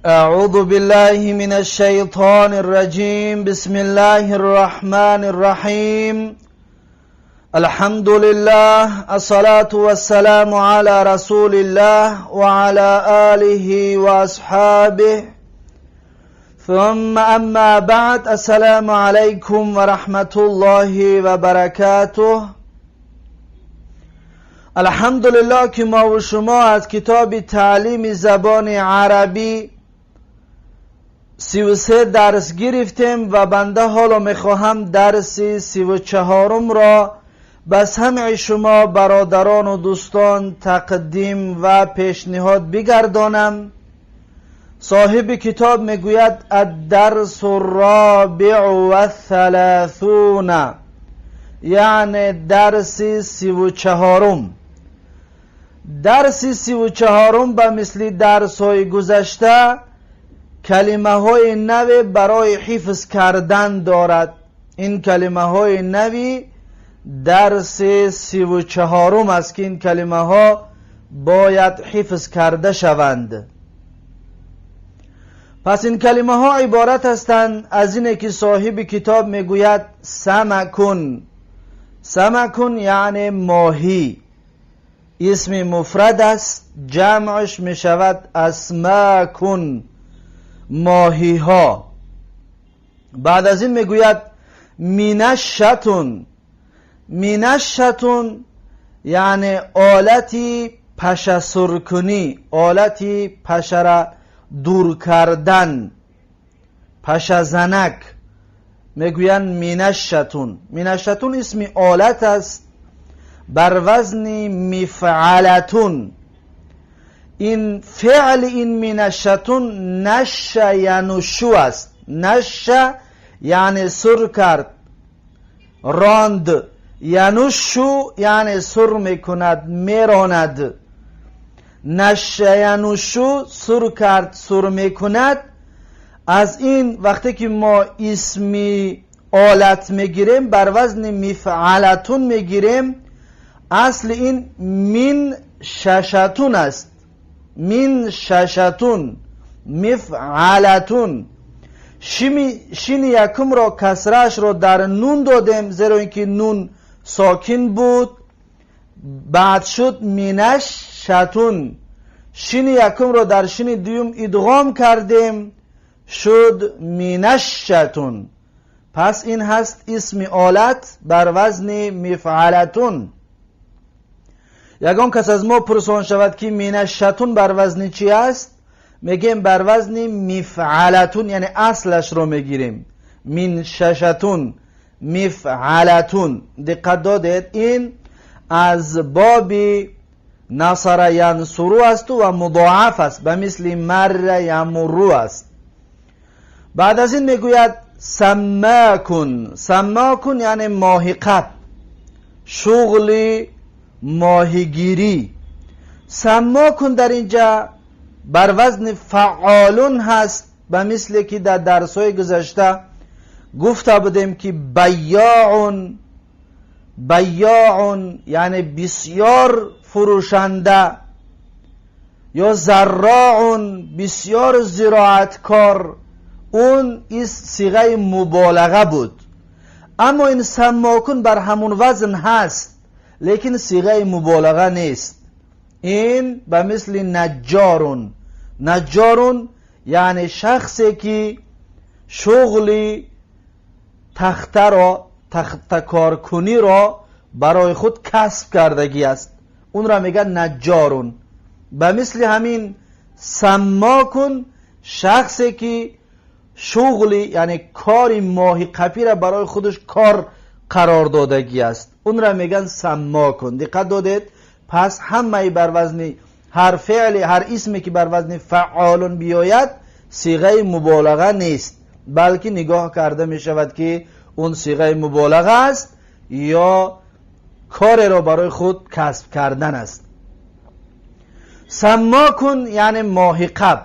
أعوذ بالله من الشيطان الرجيم. بسم الله الرحمن الرحيم. الحمد لله، الصلاة والسلام على رسول الله وعلى آله وأصحابه، ثم أما بعد. السلام عليكم ورحمة الله وبركاته. الحمدلله که ما و شما از کتاب تعلیم زبان عربی 33 درس گرفتیم و بنده حالا میخواهم درس 34 را به سمع شما برادران و دوستان تقدیم و پیشنهاد بگردانم. صاحب کتاب میگوید: الدرس الرابع والثلاثون، یعنی درس 34. درس 34 به مثل درس های گذشته کلمه های نو برای حفظ کردن دارد. این کلمه های نوی درس 34 است که این کلمه ها باید حفظ کرده شوند. پس این کلمه ها عبارت هستند از اینه که صاحب کتاب میگوید: سمك. سمك یعنی ماهی، اسم مفرد است، جمعش می شود أسماك، ماهی ها. بعد از این میگوید: منشة. منشة یعنی آلتی پشه سرکنی، آلتی پشه را دور کردن، پشه زنک میگویند منشة. منشة اسم آلت است بر وزن مفعلة. این فعل این منشة نش ينش است. نش یعنی سر کرد، راند. ينش یعنی سر میکند، میراند. نش ينش، سر کرد، سر میکند. از این وقتی که ما اسمی آلت میگیریم، بر وزن مفعلة میگیریم. اصل این منششة است. منششة، مفعلة. شین یکم را، کسرش را در نون دادیم، زیرا اینکه نون ساکن بود. بعد شد منشة. شین یکم را در شین دوم ادغام کردیم، شد منشة. پس این هست اسم آلت بر وزن مفعلة. یگان کس از ما پرسان شود که منشة بر وزن چی است، میگیم بر وزن مفعلة، یعنی اصلش رو میگیریم، منششة، مفعلة. دقت دادید؟ این از باب نصر ينصر است و مضاعف است، به مثل مر يمر است. بعد از این میگوید: سماك. سماك یعنی ماهی قپ، شغل ماهیگیری. سماك در اینجا بر وزن فعال هست، به مثل که در درس های گذشته گفته بودیم که بياع. بياع یعنی بسیار فروشنده، یا زراع، بسیار زراعتکار. اون این صیغه مبالغه بود. اما این سماك بر همون وزن هست، لیکن صیغه مبالغه نیست. این به مثل نجار. نجار یعنی شخصی که شغل تخته را، تخته کارکنی را برای خود کسب کردگی است، اون را میگن نجار. به مثل همین سماك، شخصی که شغلی یعنی کاری ماهی قپی را برای خودش کار قرار دادگی است، اون را میگن سماك. دقت دادید؟ پس همه بر وزن هر فعل، هر اسمی که بر وزن فعال بیاید، صیغه مبالغه نیست، بلکه نگاه کرده می شود که اون صیغه مبالغه است یا کار را برای خود کسب کردن است. سماك یعنی ماهی قپ.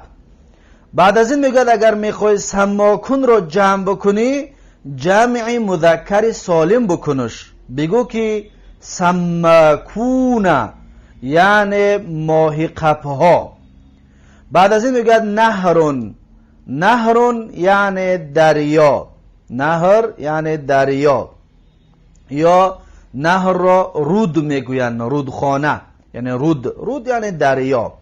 بعد از این میگوید: اگر میخوای سماك را جمع بکنی، جمع مذکر سالم بکنش، بگو که سماكون، یعنی ماهی قپها. بعد از این میگوید نهرون. نهرون یعنی دریا. نهر یعنی دریا، یا نهر را رود میگویند، رودخانه، یعنی رود. رود یعنی دریا.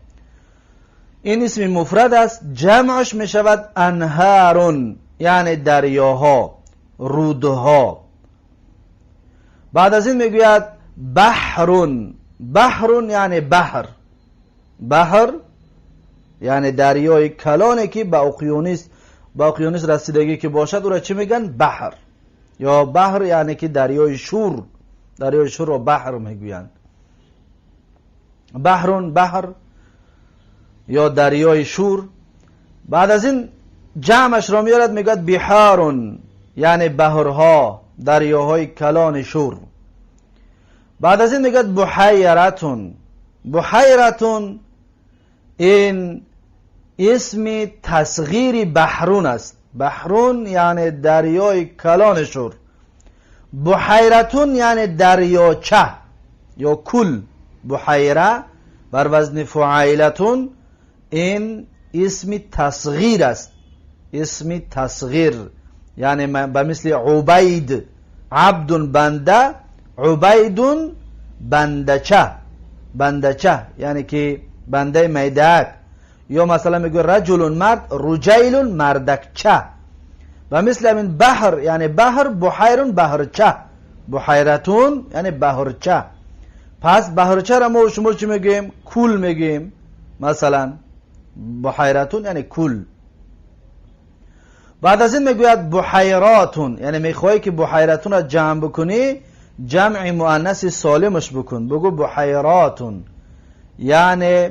این اسم مفرد است. جمعش میشود انهارون، یعنی دریاها، رودها. بعد از این میگوید بحرون. بحرون یعنی بحر. بحر یعنی دریای کلانه که به اقیانوس رسیدگی که باشد، او را چی میگن؟ بحر. یا بحر یعنی که دریای شور، دریای شور را بحر میگویند. بحرون بحر یا دریای شور. بعد از این جمعش را میارد، میگوید بحارون، یعنی بحرها، دریاهای کلان شور. بعد از این میگوید بحیرتون. بحیرتون این اسم تصغیر بحرون است. بحرون یعنی دریای کلان شور. بحیرتون یعنی دریاچه یا کل. بحیره بر وزن فعیلتون، این اسم تصغیر است. اسم تصغیر یعنی به مثل عبید، عبد بنده، عبید بندچه، بندچه یعنی که بنده میدک. یا مثلا میگه رجل مرد، رجیل مردکچه. و مثل همین بحر یعنی بحر، بحیرون بحرچه، بحیرتون یعنی بحرچه. پس بحرچه را ما شما چی میگیم؟ کول میگیم. مثلا بحیرتون یعنی کول. بعد از این میگوید بحیراتون، یعنی میخوای که بحیرتون را جمع بکنی، جمع مؤنث سالمش بکن، بگو بحیراتون، یعنی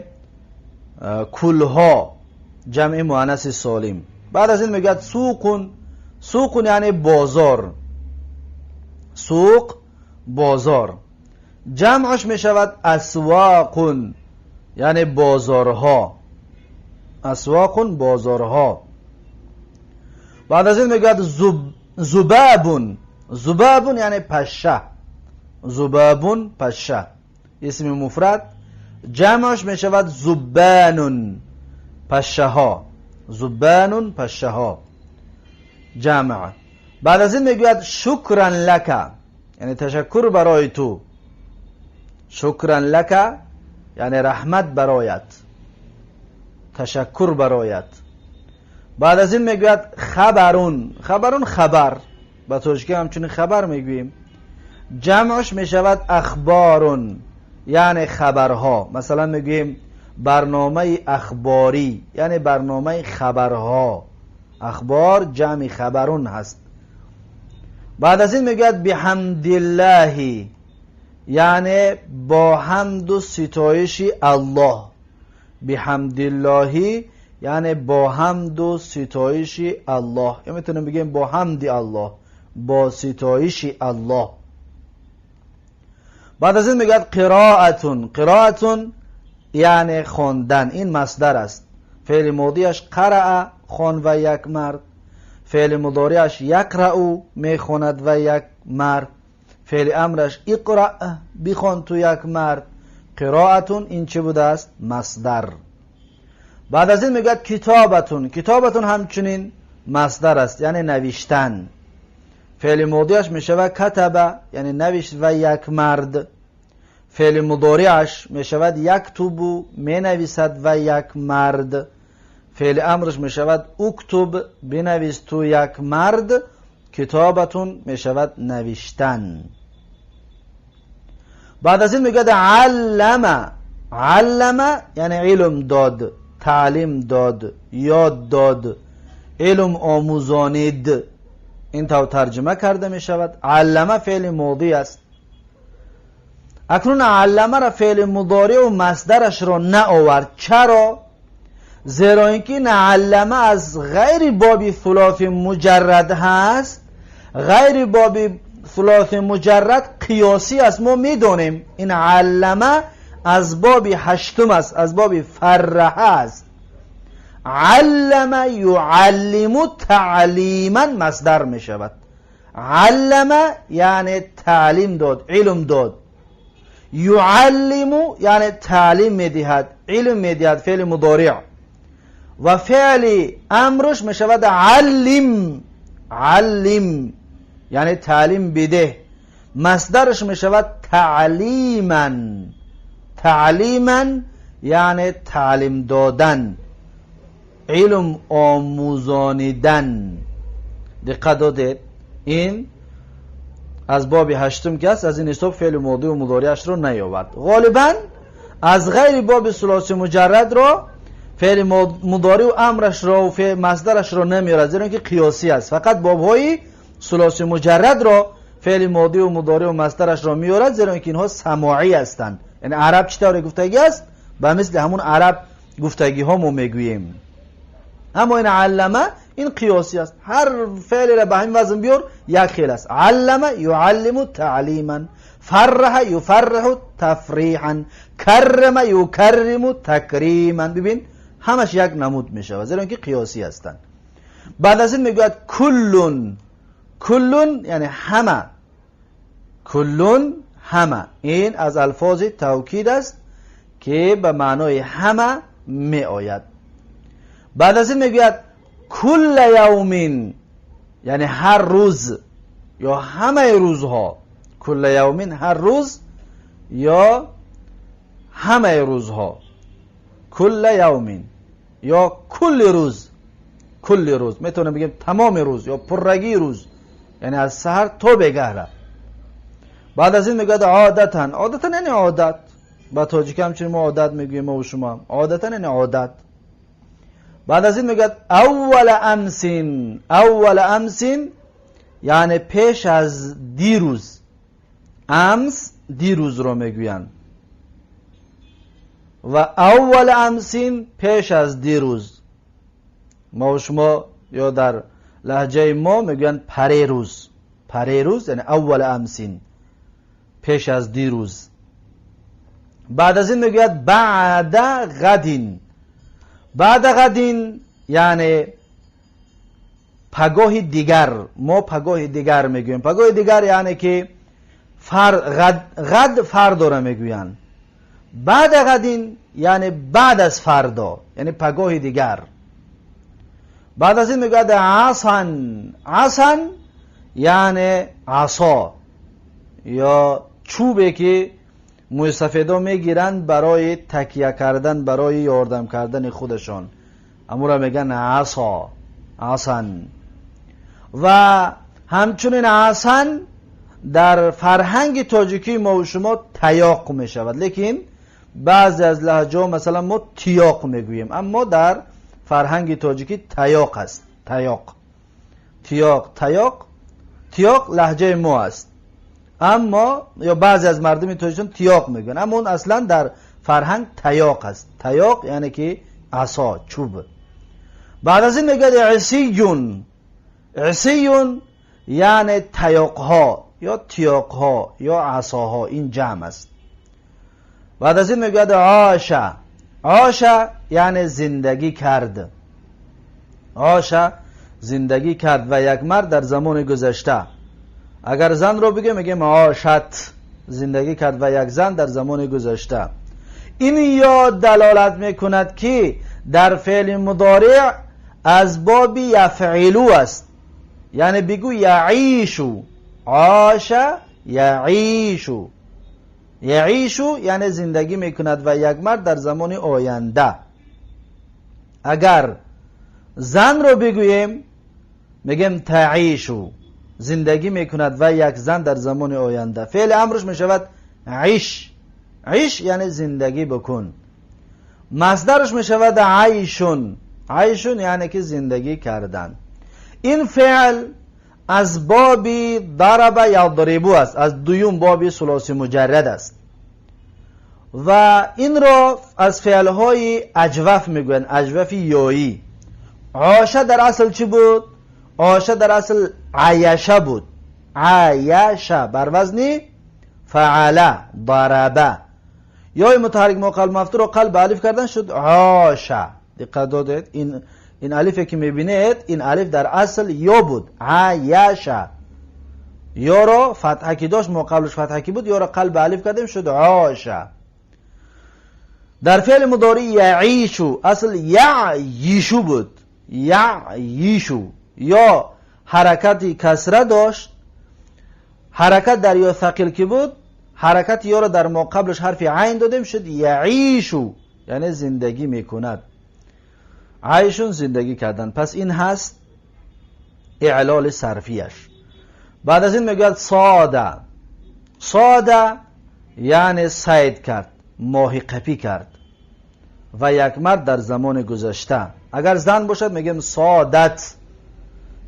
کلها، جمع مؤنث سالم. بعد از این میگوید سوقون. سوقون یعنی بازار. سوق بازار. جمعش میشود اسواقون، یعنی بازارها. اسواقون بازارها. بعد از این میگوید زبابون. زبابون یعنی پشه. زبابون پشه، اسم مفرد. جمعش میشود زبانون، پشه ها. زبانون پشه ها، جمع. بعد از این میگوید شکرا لک، یعنی تشکر برای تو. شکرا لک یعنی رحمت برایت، تشکر برایت. بعد از این میگوید خبرون. خبرون خبر، به تاجیکی همچنین خبر میگوییم. جمعش میشود اخبارون، یعنی خبرها. مثلا میگوییم برنامه اخباری، یعنی برنامه خبرها. اخبار جمع خبرون هست. بعد از این میگوید بحمد الله، یعنی با حمد و ستایش الله. بحمد الله یعنی با حمد و ستایش الله. یا میتونیم بگیم با حمد الله، با ستایش الله. بعد از این میگوید قراءتون. قراءتون یعنی خواندن، این مصدر است. فعل ماضیش قرأ، خوان و یک مرد. فعل مضارعش یقرأ، میخواند و یک مرد. فعل امرش اقرأ، بخوان تو یک مرد. قراءتون این چه بوده است؟ مصدر. بعد از این میگوید کتابتون. کتابتون همچنین مصدر است، یعنی نوشتن. فعل ماضیش میشود کتب، یعنی نوشت و یک مرد. فعل مضارعش میشود یکتب، مینویسد و یک مرد. فعل امرش میشود اکتب، بنویس تو یک مرد. کتابتون میشود نوشتن. بعد از این میگوید علم. علم یعنی علم داد، تعلیم داد، یاد داد، علم آموزانید. این تا ترجمه کرده می شود. علمه فعل ماضی است. اکنون علمه را فعل مضارع و مصدرش را نآورد. چرا؟ زیرا اینکه این علمه از غیر باب ثلاث مجرد هست. غیر باب ثلاث مجرد قیاسی است. ما میدانیم این علمه از باب هشتم است، از باب فرحه است. علم یعلم تعلیما مصدر می شود. علم یعنی تعلیم داد، علم داد. یعلم یعنی تعلیم می دهد، علم می دهد، فعل مضارع. و فعل امرش می شود علم. علم یعنی تعلیم بده. مصدرش می شود تعلیما. تعلیما یعنی تعلیم دادن، علم آموزانیدن. دقت دادید؟ این از باب هشتم که است، از این حساب فعل ماضی و مضارعش رو نیاورد. غالبا از غیر باب ثلاثی مجرد رو فعل مضارع و امرش رو و فعل مصدرش رو نمیارد، زیرا که قیاسی است. فقط بابهای ثلاثی مجرد رو فعل ماضی و مضارع و مصدرش رو میارد، زیرا که اینها سماعی هستند. یعنی عرب چطور گفتگی است، به مثل همون عرب گفتگی ها ما میگوییم. اما این علمه این قیاسی است، هر فعل را به همین وزن بیار یک خیل است. علم یعلم تعلیما، فرح یفرح تفریحا، کرم یکرم تکریما. ببین همش یک نمود میشه، زیرا که قیاسی هستند. بعد از این میگوید کلون. کلون یعنی همه. کلون همه، این از الفاظ توکید است که به معنای همه می آید. بعد از این میگوید کل یومین یعنی هر روز یا همه روزها. کل یومین هر روز یا همه روزها. کل یومین یا کل روز. کل روز میتونم بگیم تمام روز یا پرگی روز، یعنی از سحر تا به گهره. بعد از این میگوید عادتا. عادتا یعنی عادت. با تاجیک همچنین ما عادت میگوییم، ما و شما. عادتا یعنی عادت. بعد از این میگوید اول امسین. اول امسین یعنی پیش از دیروز. امس دیروز رو میگویند و اول امسین پیش از دیروز. ما و شما یا در لهجه ما میگویند پریروز. پریروز یعنی اول امسین، پیش از دیروز. بعد از این میگوید بعد غدین. بعد غدین یعنی پگاه دیگر. ما پگاه دیگر میگوییم. پگاه دیگر یعنی که غد فردا را میگویند. بعد غدین یعنی بعد از فردا، یعنی پگاه دیگر. بعد از این میگوید عصا. عصا یعنی عصا یا چوبی که موی سفیدا میگیرند برای تکیه کردن، برای یاردم کردن خودشان، امو را میگن عصا. عصا. و همچنین عصا در فرهنگ تاجیکی ما و شما تیاق می شود، لیکن بعضی از لهجه مثلا ما تیاق میگوییم، اما در فرهنگ تاجیکی تیاق است. تیاق، تیاق، تیاق، تیاق لهجه ما است، اما یا بعضی از مردم تاجیکستان تیاق میگن، اما اون اصلا در فرهنگ تیاق است. تیاق یعنی که عصا، چوب. بعد از این میگه عصیون. عصیون یعنی تیاق ها یا تیاق ها یا عصاها، این جمع است. بعد از این میگه عاشه. عاشه یعنی زندگی کرد. عاشه زندگی کرد و یک مرد در زمان گذشته. اگر زن رو بگیم میگیم عاشت، زندگی کرد و یک زن در زمان گذشته. این یا دلالت میکند که در فعل مضارع از باب یفعلو است، یعنی بگو یعیشو. عاش یعیشو. یعیشو یعنی زندگی میکند و یک مرد در زمان آینده. اگر زن رو بگوییم میگیم تعیشو، زندگی میکند و یک زن در زمان آینده. فعل امرش میشود عیش. عیش یعنی زندگی بکن. مصدرش میشود عیشون. عیشون یعنی که زندگی کردن. این فعل از باب ضرب یضربو است، از دوم باب ثلاثی مجرد است و این را از فعلهای اجوف میگویند، اجوف یایی. عاشه در اصل چی بود؟ عاشه در اصل عیشه بود. عیشه بر وزن فعله ضربه، یا متحرک ما قلب مفتوح رو قلب الف کردن شد عاشه. دقت دادید؟ این الفی که میبینید این الف در اصل یا بود، عیشه. یا رو فتحه که داشت، ما قبلش فتحه که بود، یا رو قلب الف کردیم شد عاشه. Дар феъли мудори яишу асл яишу буд, яишу ё ҳаракати касра дошт, ҳаракат дар ё сақил ки буд, ҳаракати ёро дар мо қаблаш ҳарфи айн додем, шуд яишу, яъне зиндагӣ мекунад. Айшун зиндагӣ кардан. Пас ин ҳаст иълоли сарфияш. Баъд аз ин мегӯяд сода. Сода яъне сайд кард, моҳиқапӣ кард ва як мард дар замони гузашта. Агар зан бошад мегӯем содат,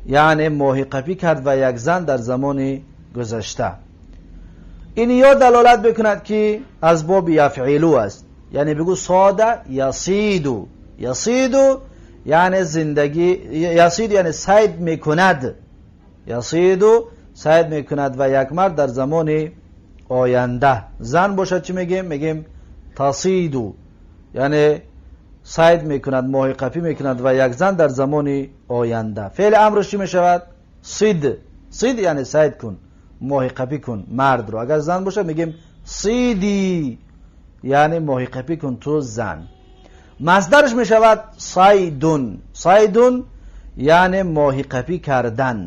яъне моҳиқапӣ кард ва як зан дар замони гузашта. Ин ё далолат мекунад ки аз боби яфъилу аст, яъне бигӯ сода ясиду. Ясиду яъне зиндагӣ, ясиду яъне сайд мекунад, ясиду сайд мекунад ва як мард дар замони оянда. Зан бошад чӣ мегӯем? Мегӯем тасиду, яъне сайд мекунад, моҳиқапӣ мекунад ва як зан дар замони оянда. Феъли амрш чӣ мешавад? Сид. Сид яъне сайд кун, моҳиқапӣ кун мардро. Агар зан бошад мегӯем сиди, яъне моҳиқапӣ кун ту зан. Масдараш мешавад сайдун. Сайдун яъне моҳиқапӣ кардан.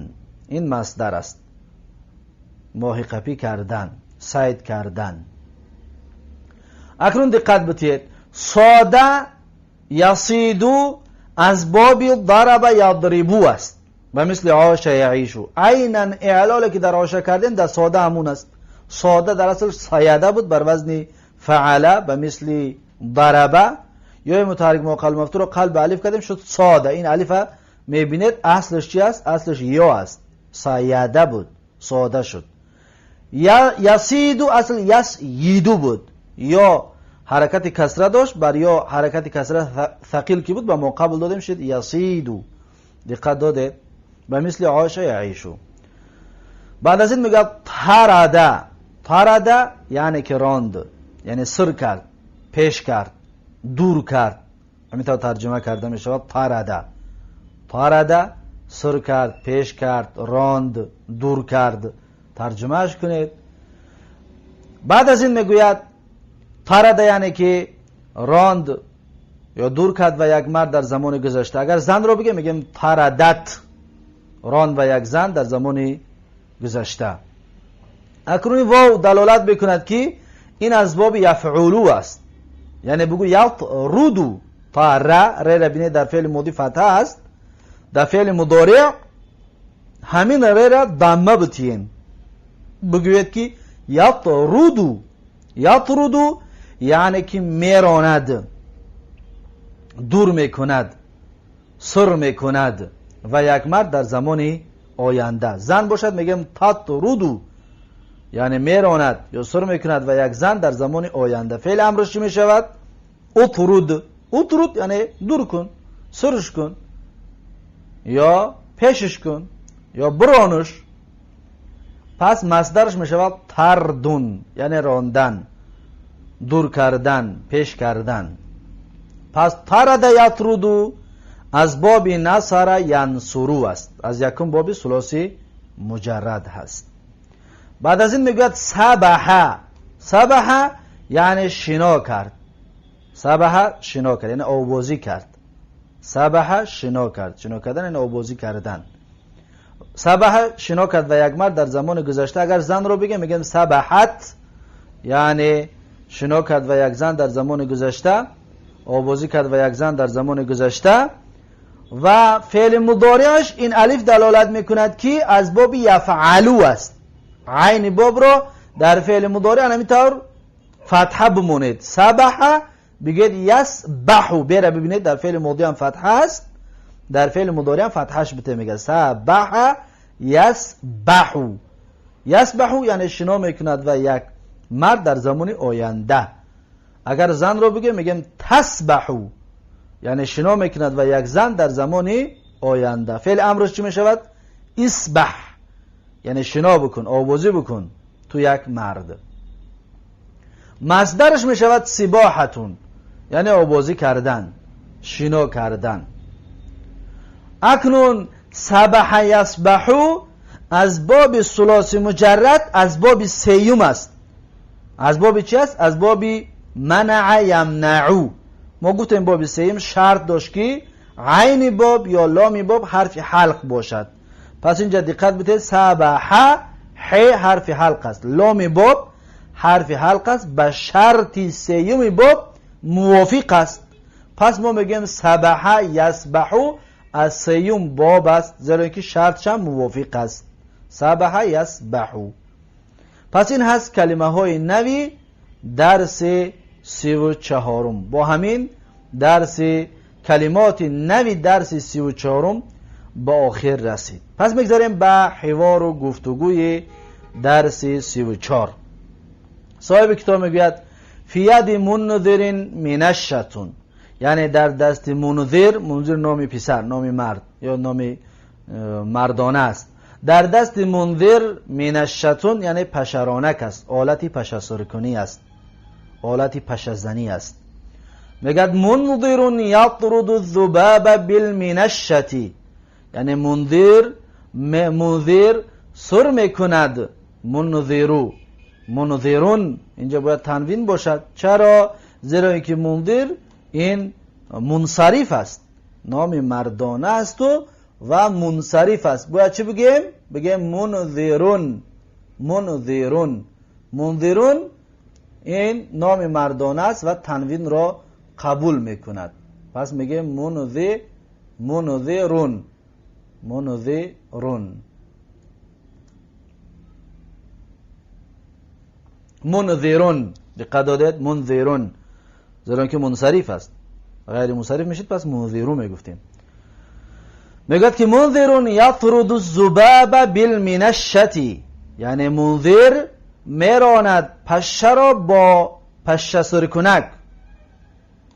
Ин масдар аст, моҳиқапӣ кардан, сайд кардан. Акнун диққат битиҳед, сода ясиду аз боби дараба ядрибу аст, ба мисли оша яишу. Айнан иълоле ки дар оша кардем дар сода ҳамун аст. Сода дар асл саяда буд бар вазни фаъала, ба мисли дараба. Ё мутаҳаррик моқабл мафтуҳро қалби алиф кардем, шуд сода. Ин алифа мебинед аслаш чи аст? Аслаш ё аст, саяда буд, сода шуд. Ясиду асл ясйиду буд, ё ҳаракати касра дошт, бар ё ҳаракати касра сақил ки буд ба мо қабл додем, шуд ясиду. Диққат додед, ба мисли оша яишу. Баъд аз ин мегӯяд тарада. Тарада яъне ки ронд, яъне сир кард, пеш кард, дур кард. Ҳамин тавр тарҷума карда мешавад тарада. Тарада сир кард, пеш кард, ронд, дур кард. Тарҷумааш кунед. Баъд аз ин мегӯяд тарада яъне ки ронд ё дур кард ва як мард дар замони гузашта. Агар занро бигем мегӯем тарадат, ронд ва як зан дар замони гузашта. Акнун вов далолат мекунад ки ин аз боби яфъулу аст, яъне бигӯ ятруду. Тара рера бинед дар феъли моди фатҳа аст, дар феъли мудориъ ҳамин рера дамма битием, бигӯед ки ятруду. Ятруду яъне ки меронад, дур мекунад, сир мекунад ва як мард дар замони оянда. Зан бошад мегӯем татруду, яъне меронад ё сир мекунад ва як зан дар замони оянда. Феъли амрш чӣ мешавад? Утруд. Утруд яъне дур кун, сирш кун ё пешиш кун ё биронуш. Пас масдараш мешавад тардун, яъне рондан, дур кардан, пеш кардан. Пас тарада ятруду аз боби насара янсуру аст, аз якум боби сулоси муҷаррад ҳаст. Баъд аз ин мегӯяд сабаҳа. Сабаҳа яъне шино кард. Сабаҳа шино кард, яъне обозӣ кард. Сабаҳа шино кард, шино кардан яъне обозӣ кардан. Сабаҳа шино кард ва як мард дар замони гузашта. Агар занро бигем мегӯем сабаҳат, яъне шино кард ва як зан дар замони гузашта, обозӣ кард ва як зан дар замони гузашта. Ва феъли мудориаш ин алиф далолат мекунад ки аз боби яфъалу аст. Айни бобро дар феъли мудори ҳамин тавр фатҳа бимонед. Сабаҳа бигӯед ясбаҳу. Бера бибинед, дар феъли модӣ ҳам фатҳа аст, дар феъли мудори ҳам фатҳаш бите. Мегӯяд сабаҳа ясбаҳу. Ясбаҳу яъне шино мекунад ва як мард дар замони оянда. Агар занро бигӯем мегӯем тасбаҳу, яъне шино мекунад ва як зан дар замони оянда. Феъли амрш чӣ мешавад? Исбаҳ, яъне шино бикун, обозӣ бикун ту як мард. Масдараш мешавад сибоҳатун, яъне обозӣ кардан, шино кардан. Акнун сабаҳа ясбаҳу аз боби сулоси муҷаррад, аз боби сеюм аст. Аз боби чи аст? Аз боби منع یمنعو. ما گفتیم باب سیم شرط داشت که عین باب یا لام باب حرف حلق باشد. پس اینجا دقت بدهید، سبح ح حرف حلق است، لام باب حرف حلق است، به شرط سیوم باب موافق است. پس ما میگیم سبح یسبحو از سیوم باب است، زیرا اینکه شرطش هم موافق است. سبح یسبحو. پس این هست کلمه های نوی درس 34. با همین درس کلمات نوی درس 34 به آخر رسید. پس میگذاریم به حوار و گفتگوی درس 34. صاحب کتاب میگوید فی ید منذر منشتون، یعنی در دست منذر، منذر نام پسر، نام مرد یا نام مردانه است. در دست منذر منشتون یعنی پشرانک است، آلت پشه‌سرکنی است، آلت پشه‌زنی است. میگد منذر یطرد الذباب بالمنشتی، یعنی منذر سر میکند. منذرو، منذرون اینجا باید تنوین باشد. چرا؟ زیرا اینکه منذر این منصرف است، نام مردانه است و منصرف است. باید چی بگیم؟ بگیم منذرون. منذرون، منذرون این نام مردانه است و تنوین را قبول میکند. پس میگیم منذرون، منذرون، منذرون. دقت دادید؟ منذرون، زیرا که منصرف است، غیر منصرف میشید پس منذرون میگفتیم. میگوید که منذرون یطرد الذباب بالمنشتی، یعنی منذر میراند پشه را با پشه سرکنک.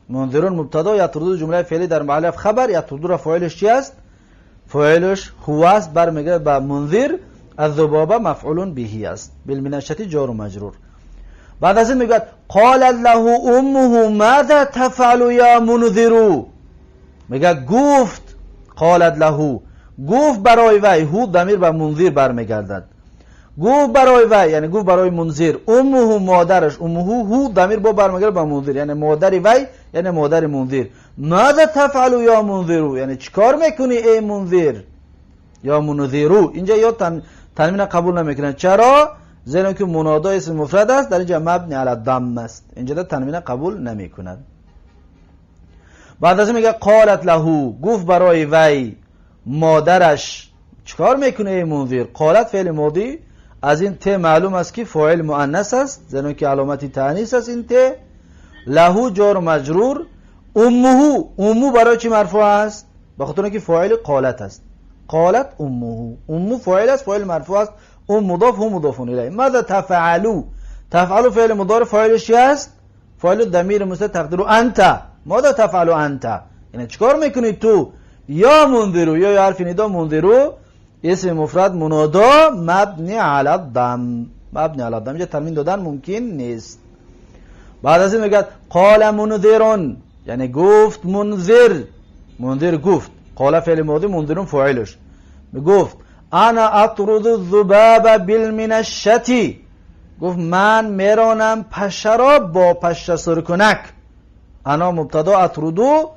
منذرون مبتدا، یطرد جمله فعلی در محل خبر، یطرد را فاعلش چی است؟ فاعلش هو است، برمیگرده به منذر. الذباب مفعول به است، بالمنشتی جار و مجرور. بعد از این میگوید قال له امه ماذا تفعل یا منذر، میگه گفت، قالت له گفت برای وی، هو ضمیر به منذر برمیگردد، گفت برای وی یعنی گفت برای منذر، امه مادرش، امه هو ضمیر با برمیگرده به منذر، یعنی مادر وی یعنی مادر منذر. ماذا تفعل یا منذر، یعنی چیکار میکنی ای منذر یا منذرو. اینجا یا تنوین قبول نمیکنن. چرا؟ زیرا که منادا اسم مفرد است، در اینجا مبنی علی الضم است، اینجا تنوین قبول نمیکند. بعد از این میگه قالت له گفت برای وی مادرش چیکار میکنه ای منذر. قالت فعل ماضی، از این ت معلوم است که فاعل مؤنث است، زیرا که علامت تانیث است این ت. له جار و مجرور، امه، امو برای چی مرفوع است؟ به خاطر اینکه فاعل قالت است. قالت امه، امو فاعل است، فاعل مرفوع است، ام مضاف هو مضاف الیه. ماذا تفعلوا؟ تفعلوا فعل مضارع، فاعلش چی است؟ فاعل ضمیر مستتر تقدیر انت. ماذا تفعل انت، یعنی چیکار میکنی تو؟ یا منذرو، یا حرف ندا منذرو اسم مفرد منادا مبنی علی الضم، مبنی علی الضم، اینجا تنوین دادن ممکن نیست. بعد از این میگه قال منذرون، یعنی گفت منذر، منذر گفت، قال فعل ماضی، منذرون فاعلش، گفت انا اطرد الذباب بالمنشتی، گفت من میرانم پشه را با پشه سرکنک. انا مبتدا، اطردو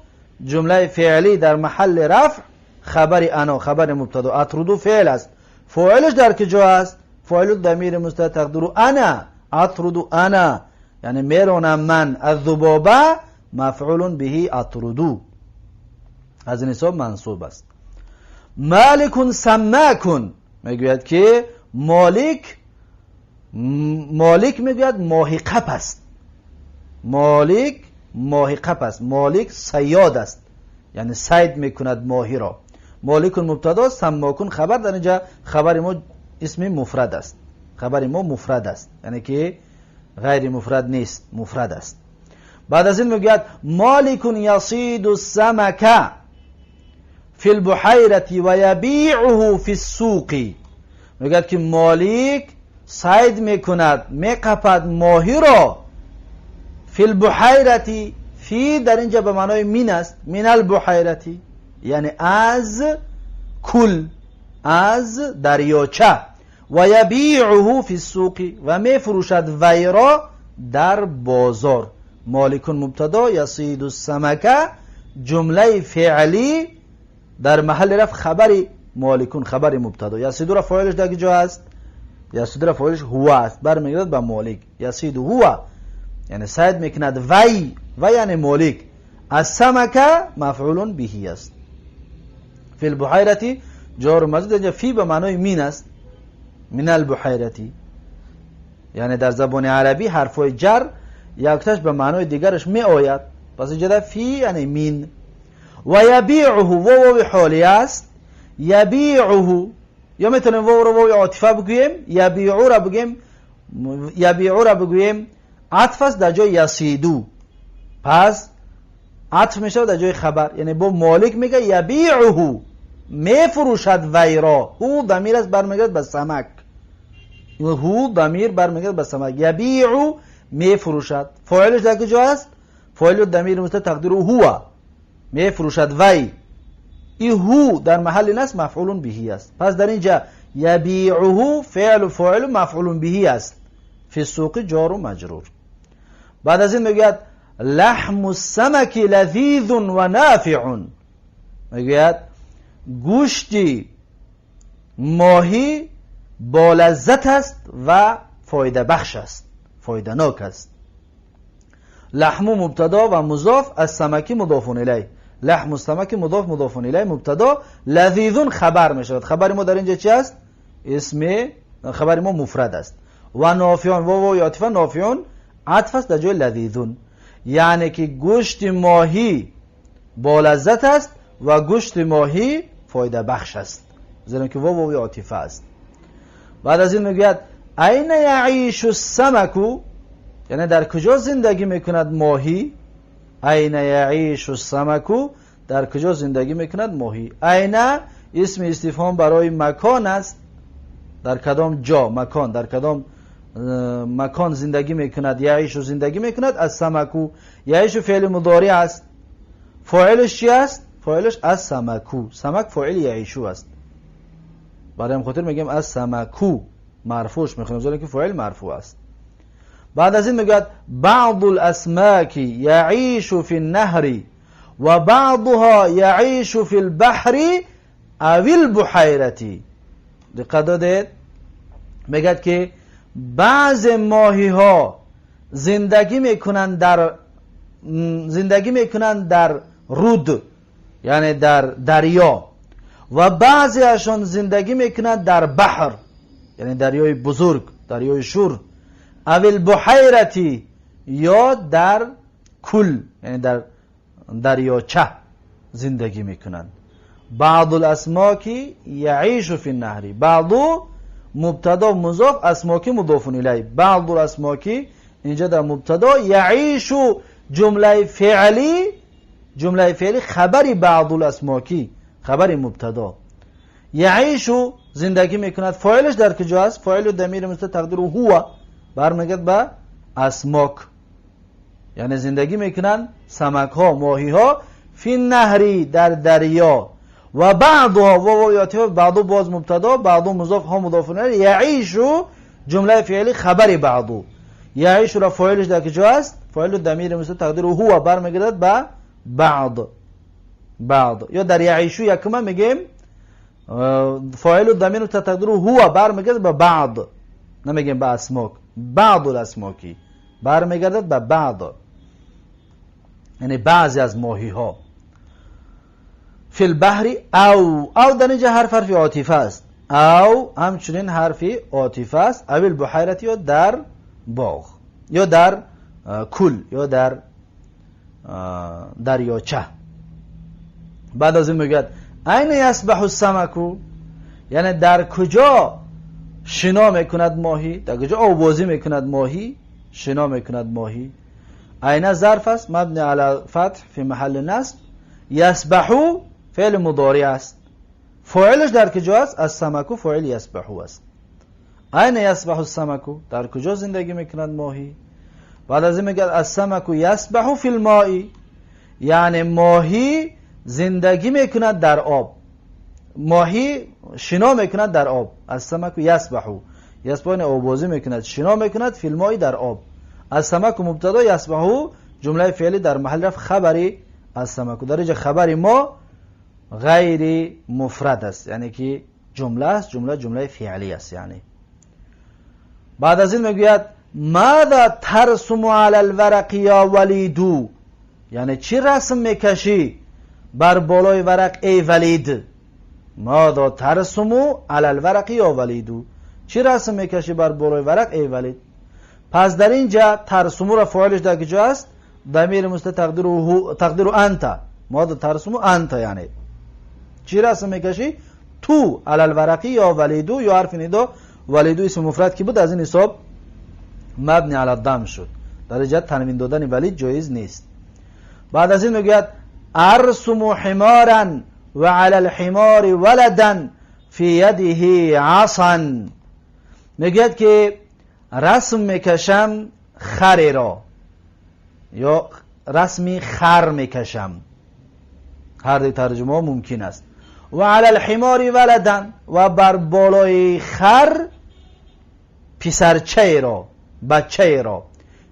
جمله فعلی در محل رفع خبر انا، خبر مبتدا، اطردو فعل است، فاعلش در کجا است؟ فاعل ضمیر مستتر تقدیرو انا، اطردو انا یعنی میرانم من، الذبابه مفعول به اطردو، از این حساب منصوب است. مالک سماکن، میگوید که مالک، مالک میگوید ماهی قپ است، مالک ماهی قپ است، مالک صیاد است، یعنی صید میکند ماهی را. مالک مبتدا، سماکن خبر، در اینجا خبر ما اسم مفرد است، خبر ما مفرد است، یعنی که غیر مفرد نیست، مفرد است. بعد از این میگوید مالک یصید السمک فی البحیرة و یبیعه فی السوق، میگوید که مالک صید میکند، میقپد ماهی را، فی البحیرة، فی در اینجا به معنای من است، من البحیرة یعنی از کل، از دریاچه، و یبیعه فی السوق و میفروشد وی را در بازار. مالک مبتدا، یصید السمک جمله فعلی در محل رفع خبر مالکون، خبر مبتدا. یصید را فاعلش در کجا است؟ یصید را فاعلش هو است، برمیگردد به مالک. یصید هو یعنی صید میکند وی، و یعنی مالک. السمک مفعول به است. فی البحیرة جار و مجرور، اینجا فی به معنای مین است، من البحیرة، یعنی در زبان عربی حرفای جر یکتاش به معنای دیگرش می آید، پس اینجا فی یعنی مین. و یبیعه، واو حالی است، یبیعه یا میتونیم واو رو واو عاطفه بگوییم، یبیعو را بگوییم، یبیعو را بگوییم عطف است در جای یصیدو، پس عطف میشه در جای خبر، یعنی با مالک میگه یبیعه میفروشد وی را. هو ضمیر است برمیگرد به سمک، هو ضمیر برمیگرد به سمک. یبیع میفروشد، فاعلش در کجا است؟ فاعل ضمیر مستتر تقدیر هو، میفروشد وی. ای هو در محل نصب مفعول به است، پس در اینجا یبیعه فعل فاعل مفعول به است، فی السوق جار و مجرور. بعد از این میگوید لحم السمک لذیذ و نافع، میگوید گوشت ماهی با لذت است و فایده بخش است، فایده ناک است. لحم مبتدا و مضاف، السمک مضاف الیه، لحم السمک مضاف مضاف الیه مبتدا، لذیذ خبر می شود. خبر ما در اینجا چی است؟ اسم خبر ما مفرد است. و نافعون، واو عاطفه، نافعون عطف است در جای لذیذون، یعنی که گوشت ماهی با لذت است و گوشت ماهی فایده بخش است، زیرا که واو واو عاطفه است. بعد از این میگوید این یعیش السمک، یعنی در کجا زندگی میکند ماهی؟ این یعیش السمک، در کجا زندگی میکند ماهی؟ این اسم استفهام برای مکان است، در کدام جا، مکان، در کدام مکان زندگی میکند؟ یعیش زندگی میکند السمکو، یعیش فعل مضارع است، فاعلش چی است؟ فاعلش السمکو، سمک فاعل یعیشو است، برای همین خاطر میگیم السمکو مرفوعش میخونیم، زیرا که فاعل مرفوع است. بعد از این میگوید بعض الاسماک یعیش فی النهر و بعضها یعیش فی البحر او البحیرة. دقت دادید؟ میگد که بعض ماهی ها زندگی میکنند در رود، یعنی در دریا، و بعضی اشان زندگی میکنند در بحر، یعنی دریای بزرگ، دریای شور، او البحیرة یا در کل، یعنی در دریاچه زندگی میکنند. بعض الاسماک یعیش فی النهر، بعض مبتدا مضاف، اسماکی مضاف الیه، بعض الاسماکی اینجا در مبتدا، یعیش جمله فعلی، جمله فعلی خبر بعض الاسماکی، خبر مبتدا. یعیش زندگی میکند، فاعلش در کجا است؟ فاعل ضمیر مستتر تقدیر هو برمیگرد به اسماک، یعنی زندگی میکنند سمک ها، ماهی ها، فی النهری در دریا، و بعضها واو یاتیه، بعض باز مبتدا، بعض مضاف، ها مضاف الیه، یعیش جمله فعلی خبر بعض، یعیش را فاعلش در کجا است؟ فاعل ضمیر مستتر تقدیر هو برمیگردد به بعض، بعض یا در یعیشو یکم میگیم فاعل ضمیر مستتر تقدیر هو برمیگردد به بعض، نمیگیم به اسماک، بعض الاسماکی برمیگردد به بعض، یعنی بعضی از ماهی ها. فی البحر او، او در اینجا حرف حرف عاطفه است، او همچنین حرف عاطفه است، او البحیرة یا در باغ یا در کل یا در دریاچه. بعد از این میگوید این یسبح السمک، یعنی در کجا شنا میکند ماهی، در کجا آوازی میکند ماهی، شنا میکند ماهی. این ظرف است مبنی علی فتح فی محل نصب، یسبح فعل مضارع است، فاعلش در کجا است؟ السمک فاعل یسبح است. این یسبح السمک، در کجا زندگی میکند ماهی؟ بعد از این میگه السمک یسبح فی الماء، یعنی ماهی زندگی میکند در آب، ماهی شنا میکند در آب. السمک یسبح، یسبح یعنی آبازی میکند، شنا میکند، فی الماء در آب. السمک مبتدا، یسبح جمله فعلی در محل رفع خبری السمک. در اینجا خبر ما غیر مفرد است، یعنی که جمله است، جمله فعلی است. یعنی بعد از این میگوید ماذا ترسم علی الورق یا ولیدو، یعنی چی رسم میکشی بر بالای ورق ای ولید؟ ماذا ترسم علی الورق یا ولیدو، چی رسم میکشی بر بالای ورق ای ولید؟ پس در اینجا ترسم را فاعلش در کجا است؟ ضمیر مستتر تقدیر انت، ماذا ترسم انت، یعنی چی رسم میکشی تو علی الورقی یا ولیدو یا حرف ندا. ولیدو اسم مفرد که بود از این حساب مبنی علی الضم شد. در اینجا تنوین دادن ولید جایز نیست. بعد از این میگوید ارسم حمارا و علی الحمار ولدا فی یده عصا، میگوید که رسم میکشم خری را یا رسمی خر میکشم، هر دو ترجمه ممکن است. و علی الحمار ولدا، و بر بالای خر پسرچه را، بچه را،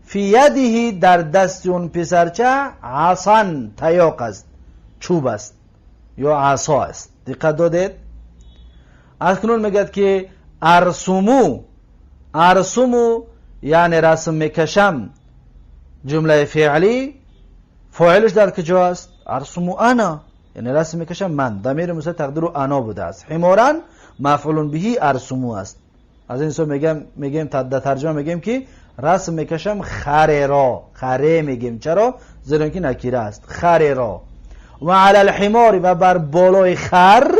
فی یده در دست اون پسرچه عصا تیاق است، چوب است یا عصا است. دقت دادید؟ اکنون میگد که ارسمو، ارسمو یعنی رسم میکشم، جمله فعلی فاعلش در کجا است؟ ارسمو انا، یعنی رسم میکشم من، ضمیر مستتر تقدیر انا بوده است. حمارا مفعول به ارسمو است. از این حساب میگیم در ترجمه میگیم که رسم میکشم خره را، خره میگیم، چرا؟ زیرا که نکیره است، خره را. و علی الحمار و بر بالای خر،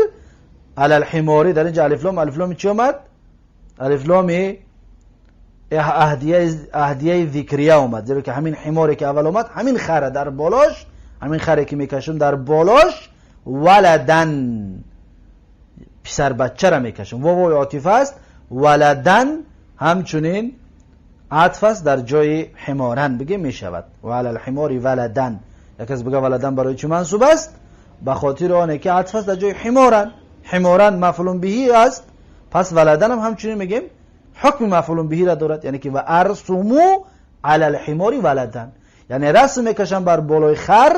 علی الحماری در اینجا الف لام، الف لام چی اومد؟ الف لام اهدیه ذکریه اومد، زیرا که همین حماری که اول اومد همین خره در بالاش، همین خره که میکشم در بالاش ولدن پسر بچه را میکشم، واو عاطفه است، ولدن همچنین عطف است در جای حمارن بگه میشود. و علی الحمار ولدن، یک از بگه ولدن برای چی منصوب است؟ به خاطر آنه که عطف است در جای حمارن، حمارن مفعول به است، پس ولدن هم همچنین میگیم حکم مفعول به را دارد، یعنی که و ارسمو علی الحمار ولدن، یعنی رسم میکشم بر بالای خر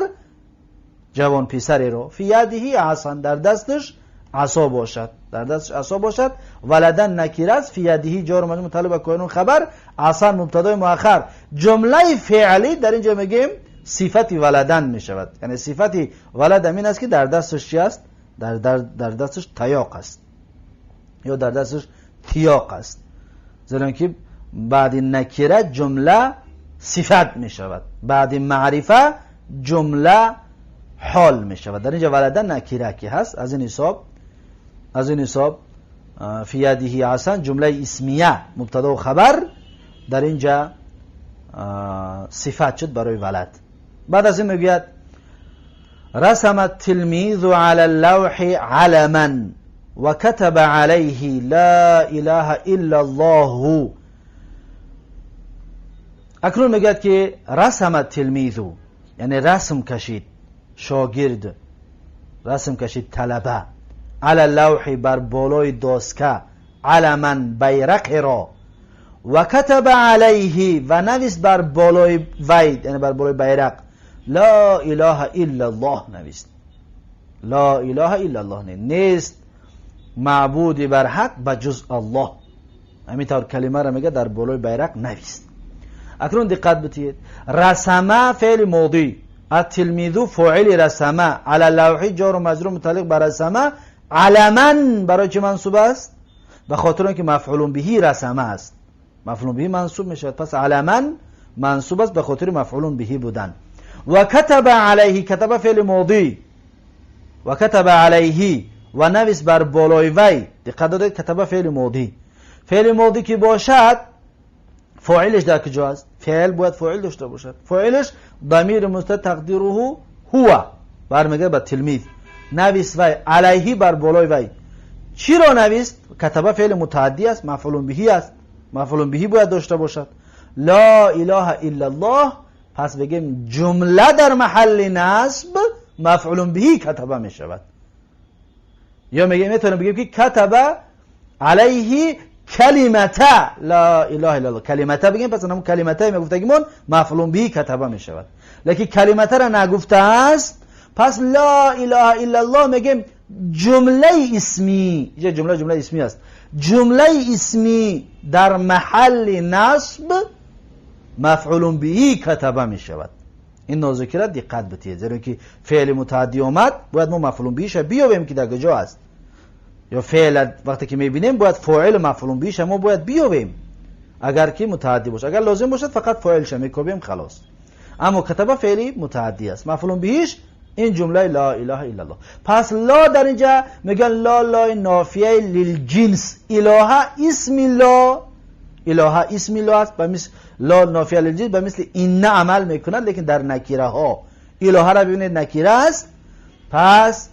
جوان پسری رو، فی یده عصا در دستش عصا باشد، در دستش عصا باشد. ولدن نکیره است، فی یده جار و مجرور متعلق به کانون خبر، عصا مبتدای مؤخر. جمله فعلی در اینجا میگیم صفت ولدن میشود، یعنی صفت ولد این است که در دستش چی است؟ در دستش تیاق است یا در دستش تیاق است، زیرا که بعد نکیره جمله صفت میشود، بعد معرفه جمله حال میشود. در اینجا ولدن نکیره که هست، از این حساب فی یده عصا جمله اسمیه مبتدا و خبر در اینجا صفت شد برای ولد. بعد از این میگوید رسم التلميذ على اللوح علما وكتب عليه لا اله الا الله. اکنون میگوید که رسم التلميذ یعنی رسم کشید شاگرد، رسم کشید طلبه، علی اللوح بر بالای داسکه، علما بیرق را، و کتب علیه و نویس بر بالای وی، یعنی بر بالای بیرق، لا اله الا الله نویست، لا اله الا الله، نیست معبودی بر حق بجز الله. همین طور کلمه را میگه در بالای بیرق نویست. اکنون دقت بتید، رسمه فعل ماضی، التلمیذ فاعل رسمه، علی اللوح جار و مجرور متعلق بر رسمه، علما برای چه منصوب است؟ به خاطر اینکه مفعول به رسمه است، مفعول به منصوب میشود، پس علما منصوب است به خاطر مفعول به بودن. و کتب علیه، کتب فعل ماضی، و کتب علیه و نویس بر بالای وی، دقت دادید کتب فعل ماضی، فعل ماضی که باشد فاعلش در کجا است؟ فعل باید فاعل داشته باشد، فاعلش ضمیر مستتر تقدیره هو، برمیگرده به تلمیذ. نویس وی، علیه بر بالای وی، چی را نویست؟ کتبه فعل متعدی است، مفعول به است، مفعول به باید داشته باشد. لا اله الا الله، پس بگیم جمله در محل نصب مفعول به کتبه می شود. یا میگیم میتونیم بگیم که کتبه علیه کلمته لا اله الا الله کلمته بگیم، پس همون کلمته میگفتگیمون مفعول به کتبه میشود. لیکن کلمته را نگفته است، پس لا اله الا الله میگیم جمله اسمی، اینجا جمله اسمی است، جمله اسمی در محل نصب مفعول به کتبه میشود. این نازکی را دقت بدهید، زیرا که فعل متعدی آمد باید ما مفعول بهش بیابیم که در کجا است، یا فعل وقتی که میبینیم باید فاعل مفعول بهش ما باید بیابیم اگر که متعدی باشه. اگر لازم باشد فقط فاعلش میکوبیم خلاص. اما کتبه فعلی متعدی است، مفعول بهش این جمله لا اله الا الله. پس لا در اینجا میگن لا لا نافیه للجنس، اله اسم لا، اله اسم لا است، به مثل لا نافیه للجنس به مثل این عمل میکند، لیکن در نکیره ها. اله را ببینید نکیره است، پس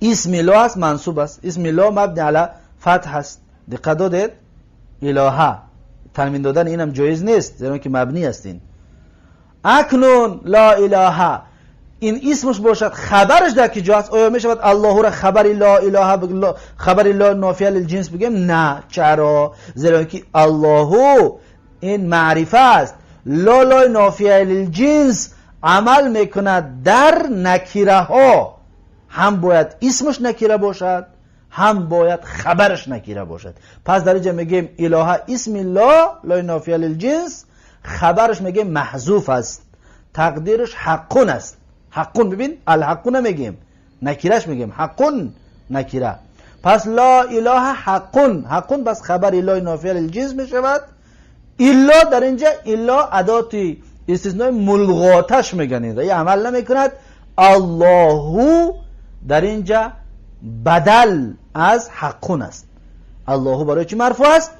اسم لا است، منصوب است، اسم لا مبنی علی فتح است. دقت دادید؟ اله تنوین دادن اینم جایز نیست زیرا که مبنی است این. اکنون لا اله این اسمش باشد، خبرش در کجاست؟ آیا میشود الله را خبر لا اله خبر لا نافیه للجنس بگیم؟ نه. چرا؟ زیرا که الله این معرفه است، لا لا نافیه للجنس عمل میکند در نکیره ها، هم باید اسمش نکیره باشد هم باید خبرش نکیره باشد. پس در اینجا میگیم اله اسم لا لا نافیه للجنس، خبرش میگیم محذوف است، تقدیرش حقون است. حقون ببین الحقون نمیگیم، نکیرش میگیم، حقون نکیره. پس لا اله حقون، حقون پس خبر لا نافیه للجنس میشود. الا در اینجا الا ادات استثناء ملغاتش میگن، این عمل نمیکند. الله در اینجا بدل از حقون است. الله برای چی مرفوع است؟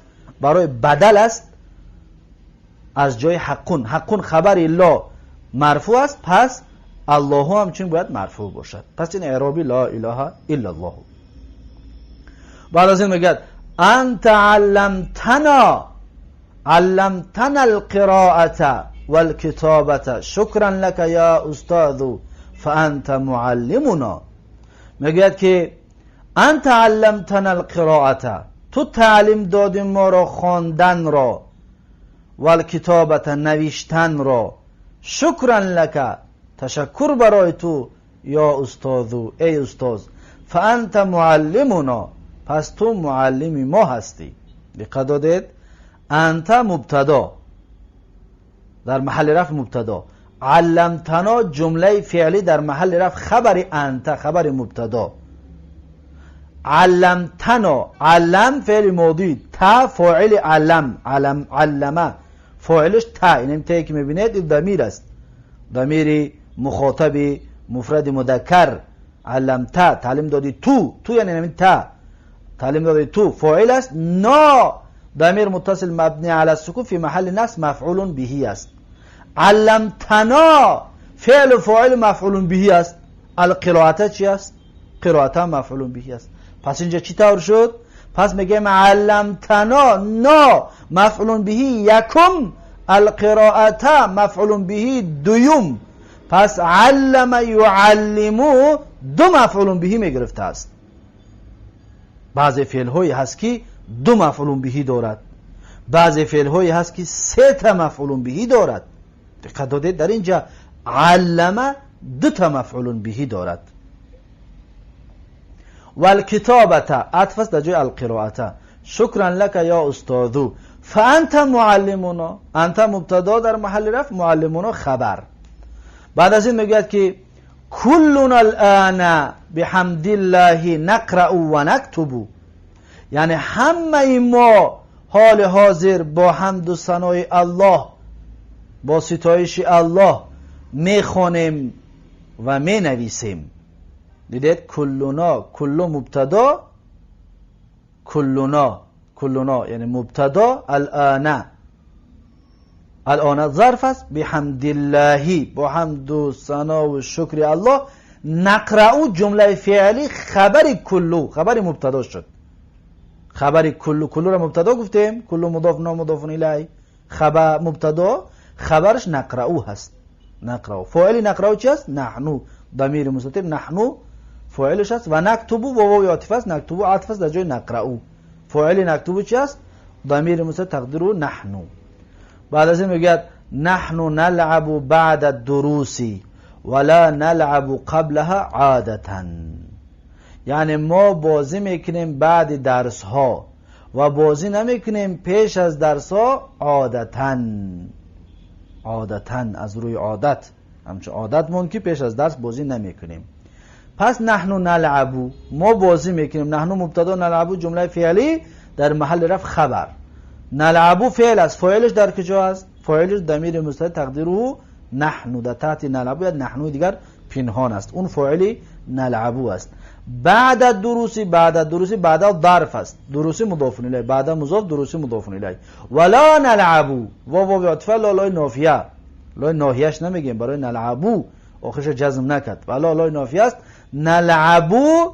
برای بدل است از جای حقون. حقون خبر لا مرفوع است، پس الله همچنین باید مرفوع باشد. پس این اعرابی لا اله الا الله. بعد از این میگه انت علمتنا علمتنا القراءة والکتابة شکرا لك یا استاذ فانت معلمنا. میگوید که انت علمتنا القراءة، تو تعلیم دادی ما را خواندن را، والکتابة نوشتن را، شکرا لك تشکر برای تو یا استاذ ای استاذ، فانت معلمنا پس تو معلم ما هستی. دقت دادید؟ انت مبتدا در محل رفع مبتدا، علمتنا جمله فعلی در محل رفع خبر انت خبر مبتدا. علمتنا علم فعل ماضی، تا فاعل علم، علم علمه فاعلش تا، این تایی که میبینید این ضمیر است، ضمیر مخاطب مفرد مذکر. علمت تعلیم دادی تو، تو یعنی همین تا تعلیم دادی تو فاعل است. نا ضمیر متصل مبنی علی السکون فی محل نصب مفعول به است. علمتنا فعل فاعل مفعول به است. القراءه چی است؟ قراءه مفعول به است. پس اینجا چی طور شد؟ پس میگیم علمتنا نا مفعول به یکم، القراءه مفعول به دوم. پس علم یعلمو دو مفعول به میگرفته است. بعضی فعل هایی هست که دو مفعول به دارد، بعضی فعل هایی هست که سه تا مفعول به دارد. دقت دادید؟ در اینجا علم دو تا مفعول به دارد. والکتابة عطف است در جای القراءة. شکرا لك یا استاذ فانت معلمنا، انت مبتدا در محل رفع، معلمنا خبر. بعد از این میگوید که کلنا الان بحمد الله نقرأ و نکتب، یعنی همه ما حال حاضر با حمد و ثنای الله، با ستایش الله میخوانیم و مینویسیم. دیدید؟ کلنا، کل مبتدا، کلنا، کلنا یعنی مبتدا، الان، الان ظرف است، بحمد الله با حمد و ثنا و شکر الله، نقرأ جمله فعلی خبر کلو، خبر مبتدا شد. خبر کلو، کلو را مبتدا گفتیم، کلو مضاف نا مضاف الیه، خبر مبتدا، خبرش نقرأ هست. نقرأ فاعل نقرأ چی است؟ نحنو، ضمیر مستتر نحنو فاعلش است و نکتب و واو عاطفه است، نکتب عطف است در جای نقرأ. فاعل نكتب چی است؟ ضمیر مستتر تقدیره نحن. بعد از این میگوید نحن نلعب بعد الدروس ولا نلعب قبلها عادتا. یعنی ما بازی میکنیم بعد درس ها و بازی نمیکنیم پیش از درس ها عادتا. عادتا از روی عادت، همچون عادت مون که پیش از درس بازی نمیکنیم. پس نحن نلعب، ما بازی میکنیم. نحن مبتدا، نلعب جمله فعلی در محل رفع خبر. نلعب فعل است، فاعلش در کجا است؟ فاعلش ضمیر مستتر تقدیره نحن، در تحت نلعب یا نحن دیگر پنهان است، اون فاعل نلعب است. بعد الدروس، بعد الدروس بعد ظرف است، دروس مضاف الیه، بعد مضاف دروس مضاف الیه. ولا نلعب، واو واو عطفه لا لای نافیه، لای ناهیه‌اش نمیگیم، برای نلعبو آخرش جزم نکرد، ولا لای نافیه است. نلعبو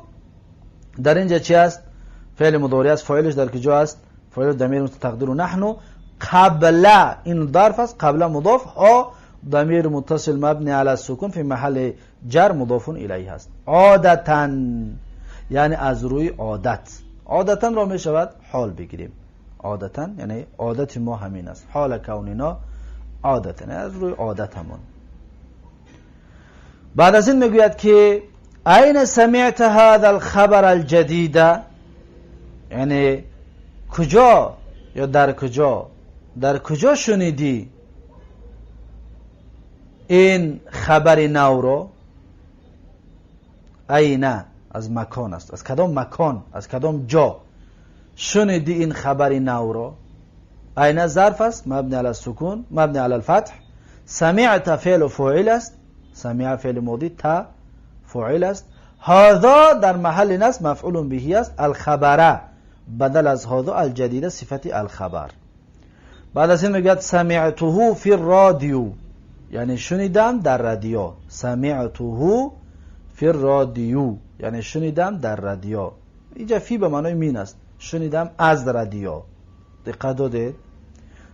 در اینجا چی است؟ فعل مضارع است، فاعلش در کجا است؟ فاعل ضمیر مستتر تقدیر نحن. قبل این ظرف است، قبل مضاف، ها ضمیر متصل مبنی علی السکون فی محل جر مضاف الیه است. عادتا یعنی از روی عادت، عادتا را می شود حال بگیریم. عادتا یعنی عادت ما همین است، حال کوننا عادتا، یعنی از روی عادت همون. بعد از این میگوید که این سمعت هذا الخبر الجدید، یعنی کجا یا در کجا، در کجا شنیدی این خبر نو را؟ این از مکان است، از کدام مکان، از کدام جا شنیدی این خبر نو را؟ این ظرف است، مبنی علی السکون، مبنی علی الفتح. سمعت فعل و فاعل است، سمع فعل ماضی، تا فاعل است. هذا در محل نصب مفعول به است. الخبره بدل از هذا الجدیده صفت الخبر. بعد از این میگوید سمعته فی الرادیو، یعنی شنیدم در رادیو. سمعته فی الرادیو یعنی شنیدم در رادیو. اینجا فی به معنای مین است، شنیدم از رادیو. دقت دادید؟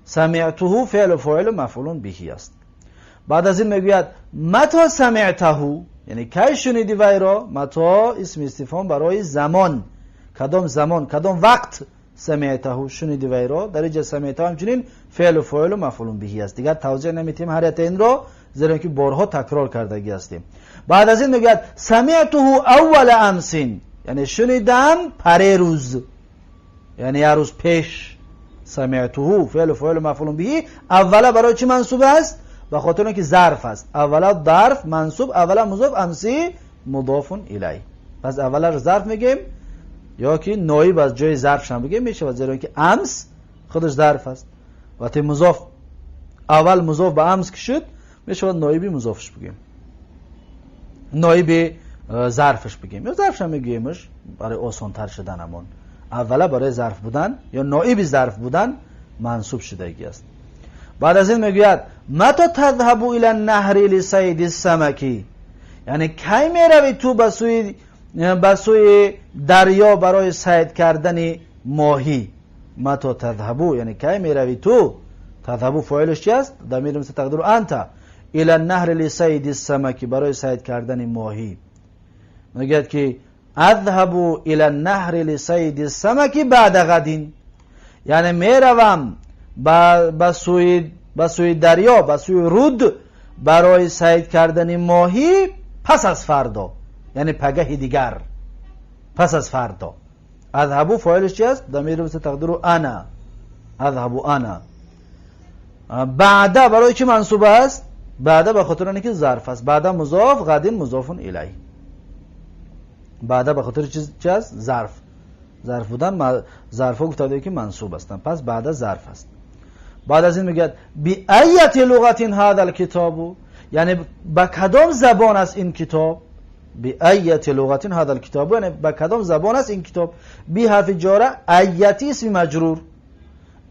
سمعته فعل و فاعل و مفعول به است. بعد از این میگوید متى سمعته، یعنی کی شنیدی وی را؟ متى اسم استفهام برای زمان، کدام زمان، کدام وقت سمعته شنیدی وی را؟ در اینجا سمعته همچنین فعل و فاعل و مفعول به است. دیگر توضیح نمیتیم هر یک این را، زیرا که بارها تکرار کردگی هستیم. بعد از این میگوید سمعته اول امس، یعنی شنیدم پریروز، یعنی یه روز پیش. سمعته فعل و فاعل و مفعول به. اولا برای چی منصوب است؟ به خاطر اینکه ظرف است. اولا ظرف منصوب، اولا مضاف، امسی مضاف الیه. پس اولا ظرف میگیم یا که نایب از جای ظرفش هم بگیم میشه، زیرا که امس خودش ظرف است. وقتی مضاف اول مضاف به امس که شد، میشه نایبی مضافش بگیم، نایب ظرفش بگیم یا ظرفش هم میگیمش برای آسان تر شدن همون. اولا برای ظرف بودن یا نایب ظرف بودن منصوب شدگی است. بعد از این میگوید متى تذهب الى النهر لصید السمک، یعنی کی میروی تو به سوی دریا برای صید کردن ماهی؟ متى تذهب یعنی کی میروی تو؟ تذهب فاعلش چی است؟ ضمیر مستتر تقدیر انت. الى النهر لصید السمک، برای صید کردن ماهی. میگوید که اذهب الى النهر لصید السمک بعد غد، یعنی میروم به سوی دریا، به سوی رود برای صید کردن ماهی پس از فردا، یعنی پگه دیگر، پس از فردا. اذهب فاعلش چی است؟ ضمیر مستتر تقدیر انا. اذهب انا. بعد برای چی منصوب است؟ بعد به خاطر اینکه ظرف است. بعد مضاف، غد مضاف الیه. بعد به خاطر چی است؟ ظرف. ظرف بودن، ظرف گفته که منصوب هستند، پس بعد ظرف است. بعد از این میگه بأیة لغة هذا الکتاب، یعنی به کدام زبان است این کتاب؟ بأیة لغة هذا الکتاب یعنی به کدام زبان است این کتاب؟ بی حرف جاره، ایتی اسم مجرور.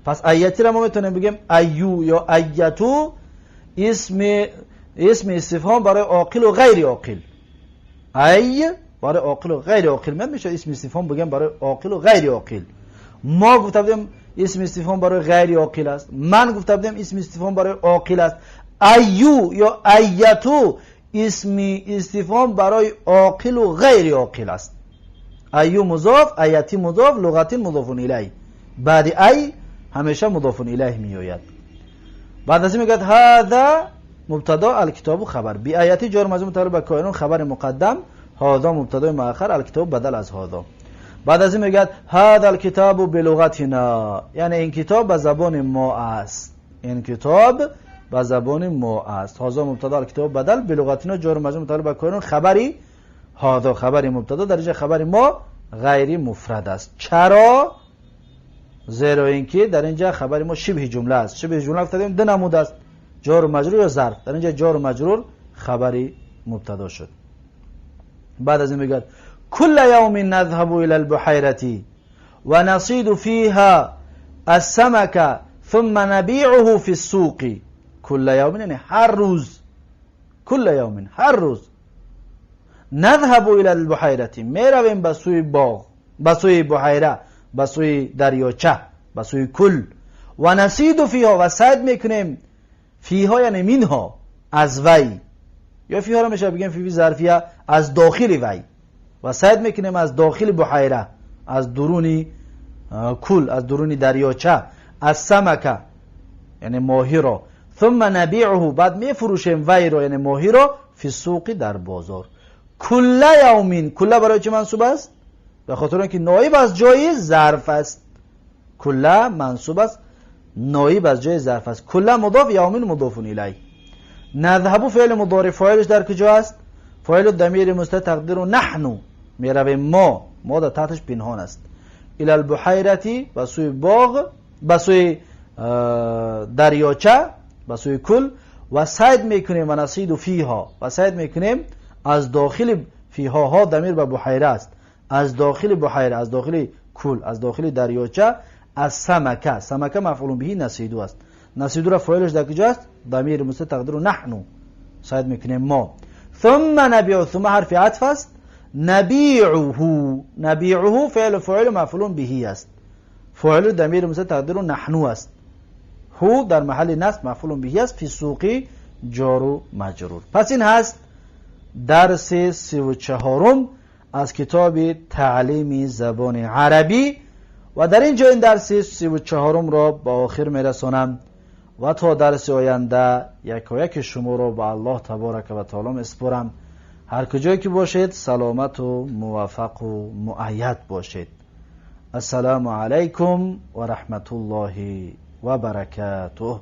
پس ایتی را ما میتونیم بگیم ایو یا ایتو، اسم استفهام برای عاقل و غیر عاقل. ای برای عاقل و غیر عاقل من میشه اسم استفهام بگم برای عاقل و غیر عاقل. ما گفته بودیم اسم استفهام برای غیر عاقل است، من گفته بودیم اسم استفهام برای عاقل است. ایو یا ایتو اسم استفهام برای عاقل و غیر عاقل است. أي مضاف، أية مضاف، لغة مضاف إليه. بعد أي همیشه مضاف إليه میآید. بعد از این میگه هذا مبتدا، الكتاب خبر، بأية جار مجرور متعلق به کائن خبر مقدم، هذا مبتدا مؤخر، الكتاب بدل از هذا. بعد از این میگه هذا الكتاب بلغتنا، یعنی این کتاب به زبان ما است، این کتاب به زبان ما است. هذا مبتدا، الكتاب بدل، بلغتنا جار مجرور متعلق به کائن خبری هذا خبری مبتدا، در اینجا خبر ما غیری مفرد است. چرا؟ زیرا اینکه در اینجا خبر ما شبه جمله است. شبه جمله گفتیم دو نمود است، جار و مجرور یا ظرف. در اینجا جار و مجرور خبری مبتدا شد. بعد از این میگه كل يوم نذهب الى البحيرة ونصيد فيها السمك ثم نبيعه في السوق. كل يوم یعنی هر روز، كل يوم هر روز، نذهب الى البحيرة میرویم به سوی باغ، به سوی بحیره، به سوی دریاچه، به سوی کل، و نصيد فيها و صید میکنیم، فيها یعنی منها از وی، یا فيها رو میشه بگیم في ظرفیه از داخل وی، و صید میکنیم از داخل بحیره، از درونی کل، از درونی دریاچه، السمك یعنی ماهی را، ثم نبيعه بعد میفروشیم وی را یعنی ماهی را، في السوق در بازار. كل يوم، كل برای چه منصوب است؟ به خاطر اینکه نایب از جای ظرف است. كل منصوب است، نایب از جای ظرف است. كل مضاف، يوم مضاف إليه. نذهب فعل مضارع، فاعلش در کجا است؟ فاعل ضمیر مستتر تقدیره نحن، میرویم ما، ما در تحتش پنهان است. إلى البحيرة به سوی باغ، به سوی دریاچه، به سوی کل، و صید میکنیم، و نصيد فيها و صید میکنیم از داخل، فيها ها ضمیر به بحیره است، از داخل بحیره، از داخل کل، از داخل دریاچه، السمك، سمك مفعول به نصيد است. نصيد را فاعلش در کجاست؟ ضمیر مستتر تقدیره نحن، صید میکنیم ما. ثم نبيع، ثم حرف عطف است، نبيعه، نبيعه فعل فاعل مفعول به است، فاعل ضمیر مستتر تقدیره نحن است، هو در محل نصب مفعول به است، في السوق جار و مجرور. پس این هست درس 34 از کتاب تعلیم زبان عربی و در اینجا این درس 34 را به آخر میرسانم و تا درس آینده یکایک شما را به الله تبارک و تعالی میسپارم. هر کجایی که باشید سلامت و موفق و مؤید باشید. السلام علیکم و رحمت الله و برکاته.